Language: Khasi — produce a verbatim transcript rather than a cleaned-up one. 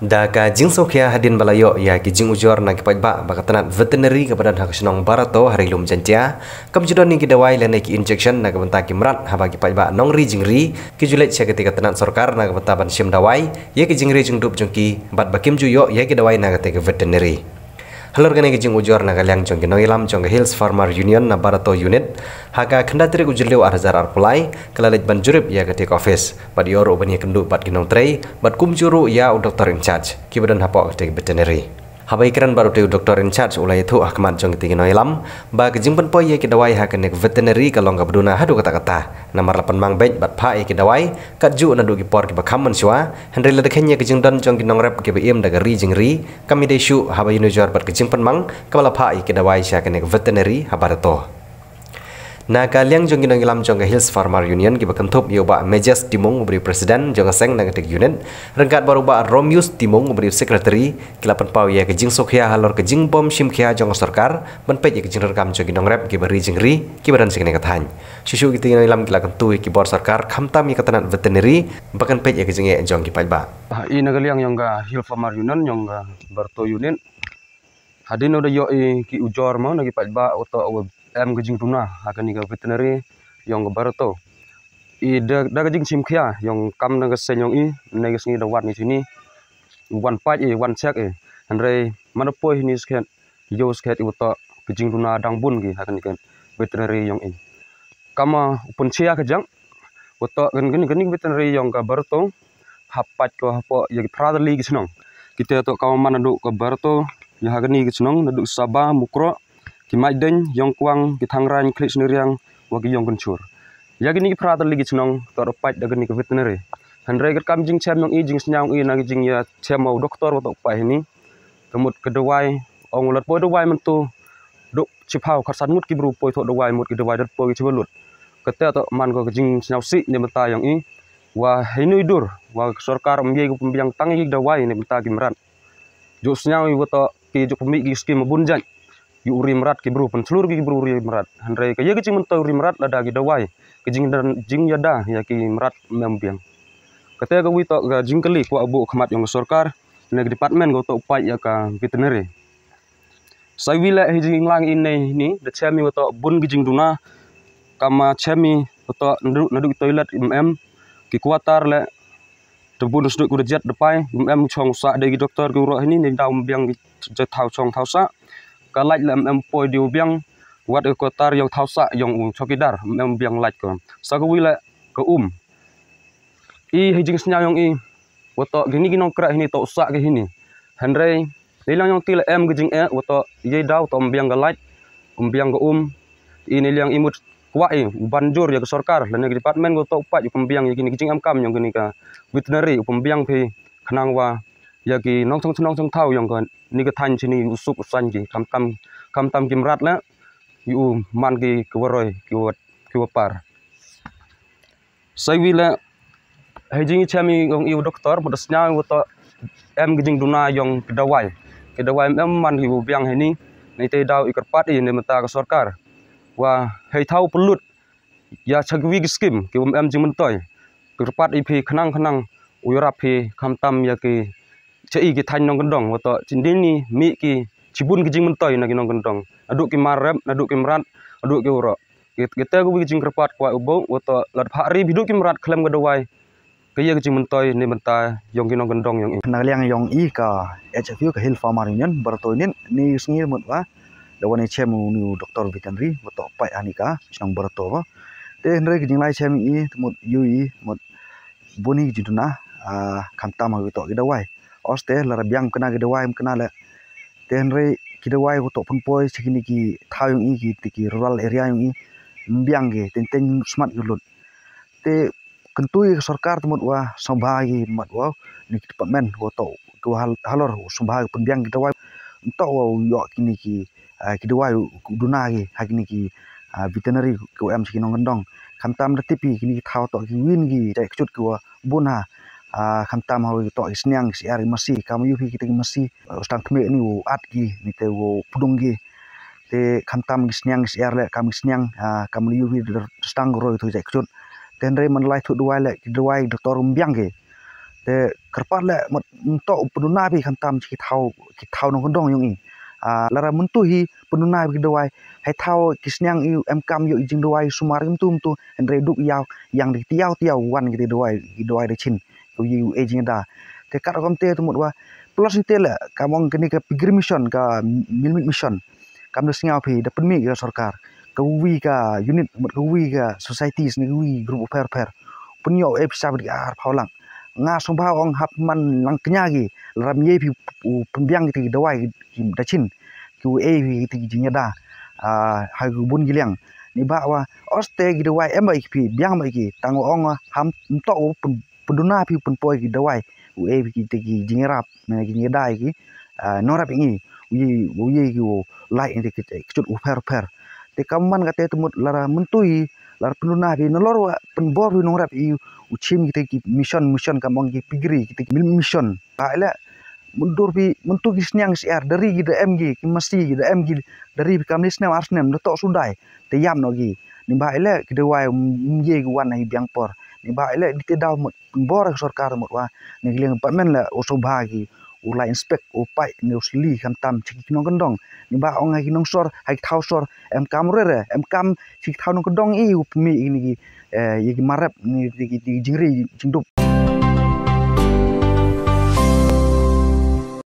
Da ka jingsngewkhia hadien ba la ïoh ïa ki jingujor na ki paidbah ba ka tnat veterinary kaba don ha ka shnong Barato ha Ri Lum Jaiñtia kam ju don ïa ki dawai lane ki injection na ka bynta ki mrad haba ki paidbah nongri jingri ki ju leit sha katei ka tnat sorkar na ka bynta ban shim dawai ïa ki jingri jingdup jong ki bad ba kim ju ïoh ïa ki dawai na katei ka veterinary. Halor kane ka jingujor na ka liang jong ki nongïalam jong ka Hills Farmer Union na Barato Unit, ha ka khyndai tarik u Jylliew ar hajar arphew lai, ka la leit ban jurip ïa katei ka office bad ïoh ruh ban ïakynduh bad ki nongtrei bad kumjuh ruh ïa u doktor in charge kiba don hapoh katei ka veterinary. Haba ïakren bad utei u doktor in charge u la ïathuh ha khmat jong kitei ki nongïalam ba ka jingpynpoi ïa ki dawai ha kane ka veterinary ka long kaba duna haduh katta katta, namar la pynmang beit bad phah ïa ki dawai katjuh naduh ki por kiba kham mynshuwa, hynrei lada kheiñ ïa ka jingdon jong ki nongrep kiba im da ka ri jingri, kam ïadei shuh haba ïanujor bad ka jingpynmang kaba la phah ïa ki dawai sha kane ka veterinary ha Barato. Na ka liang jong ki nongïalam jong ka Hills Farmer Union kiba kynthup ïa u Bah Mejes Timung uba dei u president jong ka seng na katei ka unit, ryngkat bad u Bah Romius Timung uba dei u secretary, ki la pynpaw ïa ka jingsngewkhia halor ka jingbym shim khia jong ka sorkar ban peit ïa ka jingdonkam jong ki nongrep kiba ri jingri kiba don sha kane ka thaiñ. Shuh shuh kitei ki nongïalam ki la kyntu ïa ki bor sorkar khamtam ïa ka tnat veterinary ba kan peit ïa ka jingeh jong ki paidbah. Ah, i na ka liang jong ka Hill Farmer Union jong ka Barato Unit, hadien ba da ïoh i ki ujor mo na ki paidbah uto u em ka jingduna ha kane ka veterinary jong ka Barato. I da, da ka jingshim khia jong kam na ka seng jong i, na ka sngi da wan i shini wan pait i, wan check i, hynrei man da poi hini skhet, ïoh skhet i uto ka jingduna dang bun ki ha kane ka veterinary jong i. Kama u pynshai ka jong uto kane, kane, kane ka veterinary jong ka Barato hap pait ko hapoh ïa ki phra tylli ki shnong. Kita to kama man naduh ka Barato ïa ha kane ka shnong naduh Saba, Mukroh, ki Maideiñ, Ïongkwang, ki Thangraiñ, Khliehsniariang wa ki Ïongkynshur. Ïa kine ki phra tylli ki shnong to da pait da kane ka veterinary. Hynrei katkam jingchem jong i, jingsngew jong i na ka jingïachem u doktor wa to pait hini, ka mut ka dawai, ong u la poi dawai mynta duk shiphew khatsan ngut ki bru poi thoh dawai, mut ki dawai da poi ki shiwa lut. Kata to man ko ka jingsngew sih na bynta jong i, wa hynrei dur wa ka sorkar ym ïai ka pynbiang tang ïa ki dawai na bynta ki mrad. Ju sngew i wa to ki ju pynmih ki skim bun jait ïa u ri mrad, ki bru pynshlur ki bru ri mrad. Hynrei ka ïa ka jingmyntoi u ri mrad lada ki dawai, ka jing, jingïada ïa ki mrad ym em biang. Kata ka wei to ka jingkylli kwah buh khmat jong ka sorkar, na ka department ko to pait ïa ka veterinary. Sa wi leh hi jinglang i nei hini, da chem i wa to bun ki jingduna, kama chem i wa to naduh, naduh ki toilet ym em, ki quarter leh da bun sduk ku da jet da pai, ym em chong sah dei ki doktor ki u roh hini, nei daw ym biang ki thaw chong thaw sah. Ka light leh ym em poi dei u biang, wat ka quarter ïa u thaw sah jong u chowkidar, ym em biang light ko. Sa ka wi leh ka um. I hi jingsngew jong i wa to kini ki nongkreh hini to sah ki hini. Hynrei nei liang jong ti leh em ki jingeh wa to ïa daw to ym biang ka light, ym biang ka um. I nei liang i mut kwah i u ban jur ïa ka sorkar lane ka department ko to pait u pynbiang ïa kini ki jingemkam jong kini ka veterinary, u pynbiang phi khnang wa ïa ki nongshong shnong shong thaw jong kani ka thaiñ shini u suk u saiñ ki, khamtam, khamtam ki mrad leh ïa u man ki kiwa roi, kiwa, kiwa par. Sa wi leh hi jingchem i jong i u doktor mut da sngew wa to em ki jingduna jong ki dawai. Ki dawai ym em man ki u biang hini, nei te daw i kyrpad i na bynta ka sorkar wa hei thaw pynlut ïa cha kiwi ki skim kiwa ym em jingmyntoi. Kyrpad i phi khnang khnang u ïarap phi khamtam ïa ki cha i ki thaiñ nongkyndong wa to chindin i mih ki chibun ki jingmyntoi na ki nongkyndong. Naduh ki mar rep, naduh ki mrad, naduh ki u roh. Ki, kita ka wi ka jingkyrpad kwah u buh wa to lada phah ri phi duh ki mrad khlem ka dawai, ka ïa ka jingmyntoi na bynta jong ki nongkyndong jong i. Na ka liang jong i ka H F U, ka Hill Farmer Union Barato Unit, ni sngi mut wa da wan i chem u ni u doktor veterinary wa to pait hani ka shnong Barato wa. Te hynrei ka jinglai chem i te mut ïu i mut bun i ki jingduna, ah, khamtam ha ki to ki dawai. Oste lada biang kane ki dawai ym kane leh. Te hynrei ki dawai ko to pynpoi cha kini ki thaw jong i, ki, ki rural area jong i, ym biang ki, teng teng smat ki lut. Te kyntu ïa ka sorkar te mut wa sngewbha ki mut wa ni ki department ko to ki wa hal-, halor sngewbha ki pynbiang ki dawai. Nto wa u ïoh kini ki, ah, ki dawai u duna ki ha kini ki, ah, veterinary ko em cha ki nongkyndong. Khamtam da tip i kini ki thaw to ki win ki jait kjut ki wa bun ha, ah, khamtam ha wi to ki sniang ki syiar ki masi, kam ïu phi kita ki masi, ah, u sdang tmeh ni u at ki, ni te u pdung ki. Te khamtam ki sniang ki syiar leh kam ki sniang, ah, kam ïu phi da sdang roi to jait kjut. Te hynrei man lai thuh dawai leh ki dawai doktor ym biang ki. Te Kyrpad leh mut mynta u pynduna phi khamtam ki thaw, ki thaw nongkyndong yong i. Ah, lada mynta hi pynduna phi ki dawai, hei thaw ki sniang i em kam ïoh i jingdawai sumar mynta mynta, hynrei duk ïaw, ïang da ki tiaw tiaw wan ki dawai, ki dawai da chin. Ka u ïa u e jingda. Te kat rukom te te mut wa, plus te leh, ka mong kane ka piggery mission, ka meal meal mission. Kam da sngew phi, da pynmih ka sorkar. Ka wi ka unit, mut ka wi ka societies ne ka wi group u pher pher. Pynïoh e pisa bad ki ar phaw lak. Nga sngewbha ong hap man lang kñia ki, lada ym ïa phi u pynbiang ki dawai ki da chin. Ki u e phi ki jingïada. Ah, ha ki bun ki liang. Ni ba wa, oste ki dawai em ba ki phi, biang ba ki. Tang ong wa, ham mynta u pyn pynduna phi pynpoi ki dawai. U e phi ki te ki jingïarap, ne ki jingïada ki, ah, nongrep ïa ngi. U ïa, u ïa ki u lait ïa ki, ki kjut u pher pher. Te kam man kata te mut lada mynta hi, lada pynduna phi, nalor wa pynbor phi nongrep ïa u chim ki te ki mission, mission kam ong ki piggery, ki te ki meal mission. Ba leh, mynta phi, mynta ki sniang syiar, da ri ki da em ki, ki masi ki da em ki, da ri phi kam ni snem ar snem, da toh sudai, te ïam noh ki. Ni ba leh, ki dawai, ym ïa ki wan ha i biang por. Ni ba leh, di te daw mut, pynbor ka sorkar mut wa, ne ki liang department leh, u sngewbha ki, u la inspect, u peit, ne u sli khamtam, cha ki nongkyndong. Ni ba ong ha ki nongsor, ha ki thaw sor, em kam re re, em kam, cha ki thaw nongkyndong i, u pynmih ïa kine ki, eh, ïa ki marep, ne ïa ki, ïa ki jingri, jingdup.